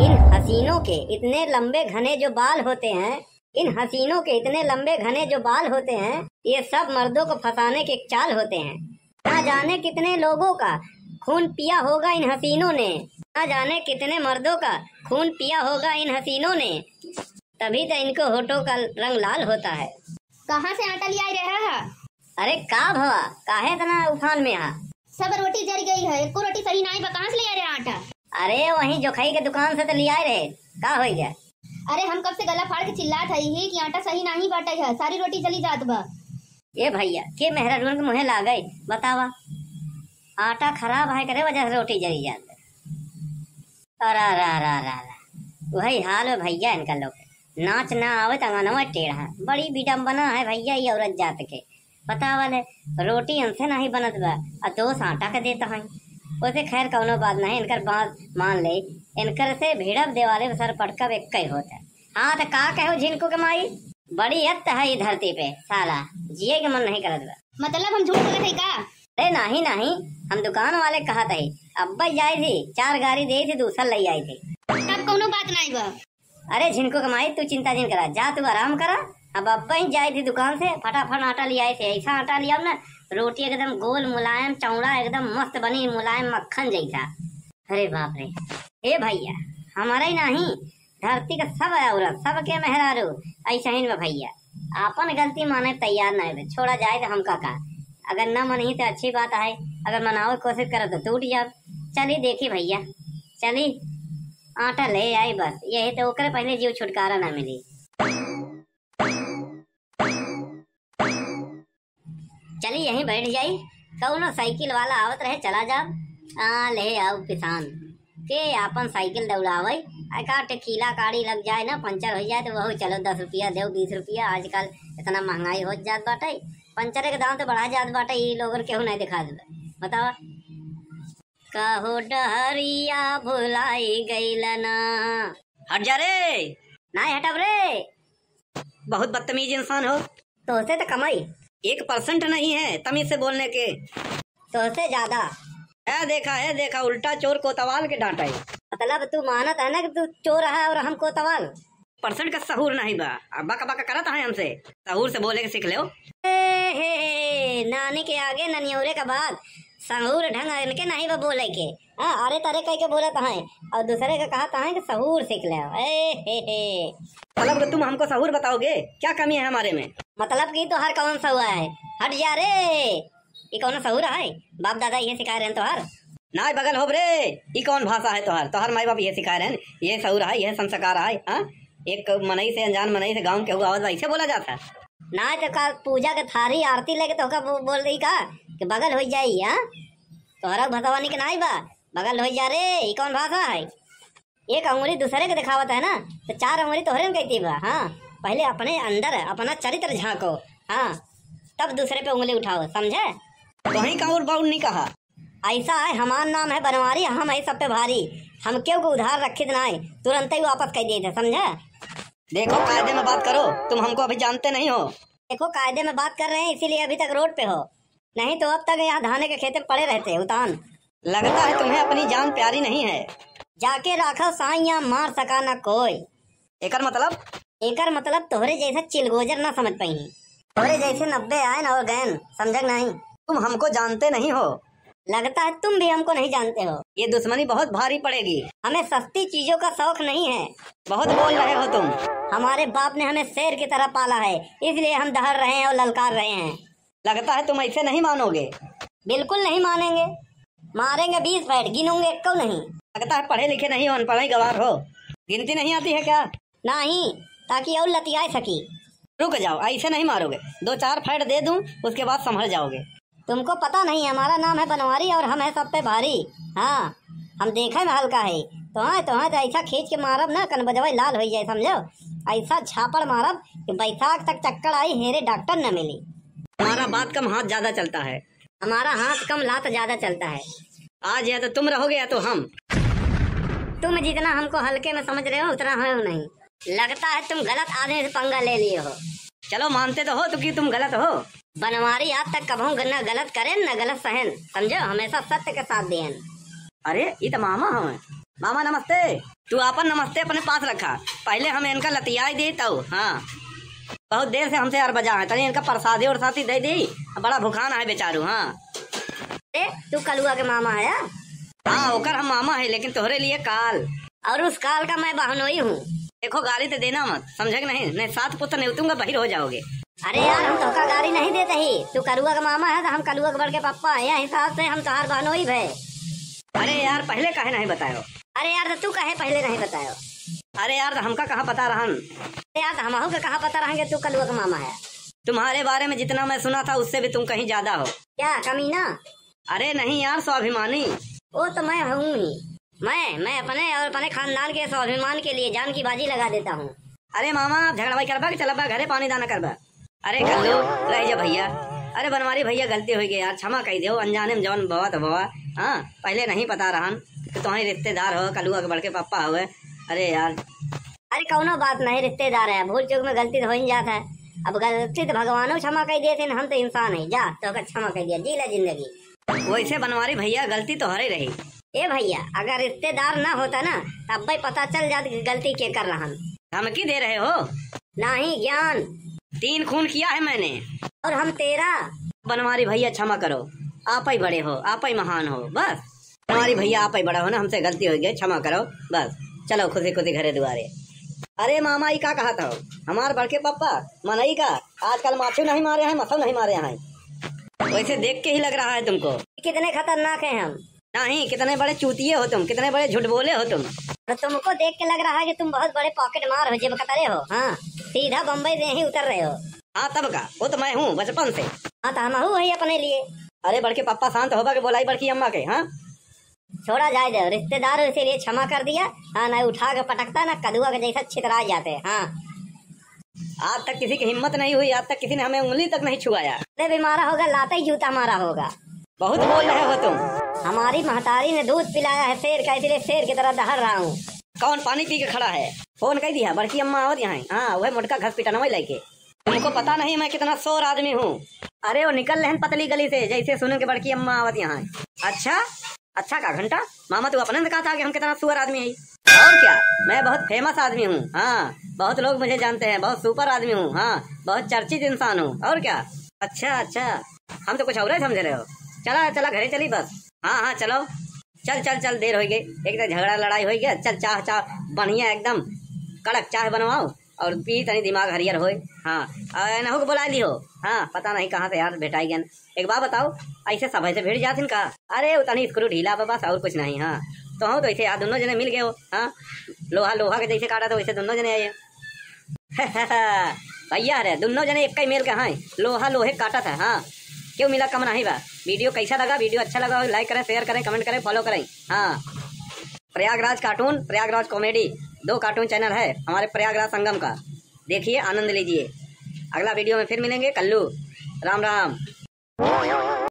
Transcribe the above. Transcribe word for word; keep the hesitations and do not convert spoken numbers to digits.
इन हसीनों के इतने लंबे घने जो बाल होते हैं, इन हसीनों के इतने लंबे घने जो बाल होते हैं, ये सब मर्दों को फंसाने के चाल होते हैं। ना जाने कितने लोगों का खून पिया होगा इन हसीनों ने, ना जाने कितने मर्दों का खून पिया होगा इन हसीनों ने, तभी तो इनको होठों का रंग लाल होता है। कहाँ से आटा लियाए रहा है? अरे का भवा, काहे इतना उफान में हा? सब रोटी जरि गई है, एको रोटी सही नाहीं बा, कहाँ से लियाए रहा आटा? अरे वहीं जोखई के दुकान से तो लियाए रहे, का होइ गया? अरे हम कब से गला फाड़ के चिल्लात हई ही कि आटा सही नाहीं बाटे है, सारी रोटी जली जात बा। ए भइया, के मेहरारुअन के मुँहे लागइ, बतावा। आटा खराब है, करे वजह से रोटी जली जात। अरा, रा, रा, रा, रा। वही हाल है भइया इनका लोग। नाच ना आवे त अंगनवा टेढ़ा। बड़ी विडम्बना है भइया ये औरत जात के। बतावा ले, रोटी इनसे नाहीं बनत बा, आ दोष आटा के देत हैं। ओसे खैर कउनो बात नाहीं, इनकर बात मान ले, इनकर से भिड़ब देवाले पे सर पटकब एक्कइ होत है। हाँ, त का कहो झिनको के माई? बड़ी अत्त है ई धरती पे, साला, जिए के मन नहीं करत बा। मतलब हम झूठ बोलत हई का? अरे नाहीं, नाहीं, हम दुकान वाले कहत हई, अब्बइ जाई थी, चार गारी देई थी, दूसर लइ आई थी। तब कउनो बात नाहीं बा। अरे झिनको के माई, तू चिंता जिन करा, जा तू आराम करा, अब अब्बइ जाई थी दुकान से, फटाफट आटा लियाई थी, अइसा आटा लियाब ना, रोटी एकदम गोल मुलायम चौड़ा एकदम मस्त बनी, मुलायम मक्खन जइसा। अरे बाप रे, ए भइया, हमरइ नाहीं, धरती क सब औरत, सबके मेहरारू अइसहिन बा भइया। आपन गलती माने तैयार नाहीं बा, छोड़ा जाए त हमका का। अगर न मनही त अच्छी बात है, अगर मनावे क कोसिस करब त टूट जाब। चली देखी भइया, चली आटा ले आई बस, यही त ओकरे पहिले जीव छुटकारा न मिली। चली यहीं बैठ जाई, कउनो साइकिल वाला आवत रहे, चला जाब। आ, ले आउ पिसान के आपन साइकिल दौड़ावइ, एकाध ठे कीला काड़ी लग जाए ना, पंचर होइ जाए त वहू चलो, दस रुपया देउ, बीस रुपया, आजकल इतना महँगाई होत जात बाटइ, पंचरे के दाम त बढ़ा जात बाटइ, ई लोगन केहू नाहीं देखात बा। बतावा। कहो डहरिया भुलाई गइल ना। हट जा रे। नाहीं हटब रे। बहुत बदतमीज इंसान हो। तोहसे त कमइ। एक percent नहीं है तमीज से बोलने के। तोहसे ज्यादा। ए देखा, ए देखा, उल्टा चोर कोतवाल के डांटइ। मतलब तू मानत है ना कि तू चोर है और हम कोतवाल? Percent का सहूर नहीं बा, अब बक बक करत है हमसे। सहूर से बोले के सीख लेव। ए, हे, हे, नानी के आगे ननियौरे का बात, सहूर ढंग इनके नहीं बा बोले के। हाँ, अरे तरे कह के बोलत हैं और दूसरे के कहत हैं कि सहूर सीख लेव। ए, हे, हे। मतलब कि तुम हमको सहूर बताओगे? क्या कमी है हमारे में? मतलब कि तोहार कौन सहूर है? हट जा रे। ई कौनो सहूर है? बाप दादा ये सिखाए रहन तोहार? नाय बगल होब रे, ई कौन भाषा है तोहार? तोहार माई बाप ये सिखाए रहन, ये सहूर है, ये संस्कार है, हाँ? एक मनई से, अनजान मनई से गाँव के हुआ आवत बा, ऐसे बोला जाता है? नाय तो का पूजा के थारी आरती लेके तोहका बो-, बोल रही का कि बगल होइ जाई, हाँ? तोहरा भतवानी के नाय बा, बगल होइ जा रे, ई कौन भाषा है? एक अंगुरी दूसरे के दिखावत है ना, तो चार अंगुरी तोहरे न कहती बा। हाँ, पहले अपने अंदर अपना चरित्र झांको, हाँ, तब दूसरे पे उंगली उठाओ, समझे? कहीं का और बाउर नहीं कहा। ऐसा है, हमार नाम है बनवारी, हम है सब पे भारी, हम केहू को उधार रखित नाय, तुरंत ही वापस कइ देइत है, समझे? देखो, कायदे में बात करो, तुम हमको अभी जानते नहीं हो। देखो, कायदे में बात कर रहे हैं, इसीलिए अभी तक रोड पे हो, नहीं तो अब तक यहाँ धाने के खेते में पड़े रहते, उतान। लगता है तुम्हें अपनी जान प्यारी नहीं है। जाके राखो साइयां, मार सका न कोई। एकर मतलब? एकर मतलब तोहरे जैसा चिलगोजर ना समझ पाई। तोहरे जैसे नब्बे आयन और गयन, समझक नहीं। तुम हमको जानते नहीं हो। लगता है तुम भी हमको नहीं जानते हो। ये दुश्मनी बहुत भारी पड़ेगी। हमें सस्ती चीजों का शौक नहीं है। बहुत बोल रहे हो तुम। हमारे बाप ने हमें शेर की तरह पाला है, इसलिए हम दहाड़ रहे हैं और ललकार रहे हैं। लगता है तुम ऐसे नहीं मानोगे। बिल्कुल नहीं मानेंगे, मारेंगे बीस फैट, गिनूंगे एक्को नहीं। लगता है पढ़े लिखे नहीं हो, अनपढ़ ही गवार हो। गिनती नहीं आती है क्या? नहीं, ताकि और लतियाए सकी। रुक जाओ, ऐसे नहीं मारोगे, दो चार फैट दे दूं, उसके बाद संभल जाओगे। तुमको पता नहीं, हमारा नाम है बनवारी और हम है सब पे भारी। हाँ, हम देखे में हल्का है, तोहाय तोहाय तो ऐसा खींच के मारब ना, कनबजवा लाल होइ जाए, समझो। ऐसा झापड़ मारब कि बैसाख तक चक्कर आई, हेरे डॉक्टर न मिली। हमारा बात कम, हाथ ज्यादा चलता है। हमारा हाथ कम, लात ज्यादा चलता है। आज या तो तुम रहोगे या तो हम। तुम जितना हमको हल्के में समझ रहे हो, उतना हो नहीं। लगता है तुम गलत आदमी से पंगा ले लिए हो। चलो, मानते तो हो तो कि तुम गलत हो। बनवारी आज तक कबहूँ न गलत करेन न गलत सहेन, समझो, हमेशा सत्य के साथ देन। अरे, ई तो मामा हमें। मामा नमस्ते। तू आपन नमस्ते अपने पास रखा, पहिले हम इनका लतियाई दी तऊ। हाँ, बहुत देर से हमसे अरबजा है, तनी इनका परसादी उरसादी दे दी, बड़ा भुखान है बेचारू। हाँ। ए, तू कलुआ के मामा है? हाँ, ओकर हम मामा है, लेकिन तोहरे लिए काल। और उस काल का मैं बहनोई हूँ। देखो, गाली तो देना मत, समझे कि नहीं? नहीं, सात पुत्र नेवतूंगा, बहिर हो जाओगे। अरे यार, हम तोहका गाली नहीं देते ही, तू कलुआ का मामा है तो हम कलुआ के बड़के पप्पा हैं, यह हिसाब से हम तोहार बहनोई भे। अरे यार, पहिले काहे नहीं बतायो? अरे यार, तो तू काहे पहिले नहीं बतायो? अरे यार, तो हमका कहाँ पता रहन? अरे यार, तो हमहू के कहाँ पता रहन कि तू कलुआ का मामा है? तुम्हारे बारे में जितना मैं सुना था, उससे भी तुम कहीं ज्यादा हो। क्या कमीना? अरे नहीं यार, स्वाभिमानी। वो तो मैं हूँ ही। मैं, मैं अपने और अपने खानदान के स्वाभिमान के लिए जान की बाजी लगा देता हूँ। अरे मामा, झगड़वाई करबा कि चलबा घरे पानी दाना करबा? अरे कल्लू, रह जा भैया। अरे बनवारी भैया, गलती हो गई यार, क्षमा कई दो, अनजाने में जौन बवा तो बवा। हाँ, पहिले नहीं पता रहन कि तुम्हारी रिश्तेदार हो, कलुआ के बड़के पापा हुए। अरे यार। अरे कौनो बात नहीं, रिश्तेदार है, भूल चूक में गलती तो हो ही जात है। अब गलती तो भगवानो क्षमा कई देते हैं, हम तो इंसान है। जा, तो का क्षमा कई दिया, जी ले जिंदगी। वैसे बनवारी भैया, गलती तो हरे रही। ए भैया, अगर रिश्तेदार ना होता ना, तब भाई पता चल जात कि गलती के कर रहन। धमकी दे रहे हो? नहीं ज्ञान। तीन खून किया है मैंने। और हम तेरह। बनवारी भैया क्षमा करो, आप ही बड़े हो, आप ही महान हो, बस। बनवारी भैया आप ही बड़ा हो ना, हमसे गलती हो गई, क्षमा करो, बस। चलो खुशी खुशी घरे दुआरे। अरे मामा, ई का कहा था हमार बड़के पापा? मनई का आजकल माछू नहीं मारे हैं, मसौ नहीं मारे हैं। वैसे देख के ही लग रहा है तुमको। कितने खतरनाक हैं हम। नहीं, कितने बड़े चूतिए हो तुम, कितने बड़े झूठ बोले हो तुम। और तुमको देख के लग रहा है कि तुम बहुत बड़े पॉकेट मार हो, जेब कतरे हो। हाँ, सीधा बम्बई से ही उतर रहे हो। हाँ, तब का, वो तो मैं हूँ बचपन से। हाँ, तो हम हूँ वही अपने लिए। अरे बड़के पापा, शांत होबा के बोलाई बड़की अम्मा के। हाँ, छोड़ा जाए दो, रिश्तेदार हो इसीलिए क्षमा कर दिया। हाँ, ना उठा के पटकता, ना कदुआ के जैसा छितरा जाते। हाँ, आज तक किसी की हिम्मत नहीं हुई, आज तक किसी ने हमें उंगली तक नहीं छुआया। अरे भी मारा होगा, लाता ही जूता मारा होगा। बहुत बोल रहे हो तुम। हमारी महतारी ने दूध पिलाया है शेर का, इसलिए शेर की तरह दहड़ रहा हूँ। कौन पानी पी के खड़ा है? फोन कर दिया, बड़की अम्मा आवत यहाँ। हाँ, वह मोटका घस पिटनवा लेके। तुमको पता नहीं मैं कितना शोर आदमी हूँ। अरे वो निकल रहन पतली गली से, जैसे सुने के बड़की अम्मा आवत यहाँ। अच्छा, अच्छा का घंटा? मामा तू अपने से कहा था कि हम कितना सुअर आदमी है। और क्या, मैं बहुत फेमस आदमी हूँ। हाँ, बहुत लोग मुझे जानते हैं, बहुत सुपर आदमी हूँ। हाँ, बहुत चर्चित इंसान हूँ। और क्या? अच्छा, अच्छा, हम तो कुछ और ही समझ रहे हो। चला, चला घरे चली बस। हाँ, हाँ, चलो, चल, चल, चल, देर हो गई, एक तो झगड़ा लड़ाई हो गया। चल, चाह, चाह बढ़िया एकदम कड़क चाह बनवाओ और पी, तनी दिमाग हरियर होए। हाँ, और एनहू के बुला लिहो। हाँ, पता नहीं कहाँ से यार भेटाई गन। एक बात बताओ, ऐसे सभे से भिड़ जाथिन का? अरे, वो तनी स्क्रू ढीला बा बस, और कुछ नहीं। हाँ, तो हम तो ऐसे यार दोनों जने मिल गए हो। हाँ, लोहा लोहा के जैसे काटा तो वैसे दोनों जने आए। भैया रे, दुन्नो जने एक ही मेल के हैं, लोहा लोहे काटत है। हाँ, क्यों मिला कम नहीं बा। वीडियो कैसा लगा? वीडियो अच्छा लगा हो, लाइक करें, शेयर करें, कमेंट करें, फॉलो करें। हाँ, प्रयागराज कार्टून, प्रयागराज कॉमेडी, दो कार्टून चैनल है हमारे प्रयागराज संगम का, देखिए, आनंद लीजिए। अगला वीडियो में फिर मिलेंगे। कल्लू, राम राम।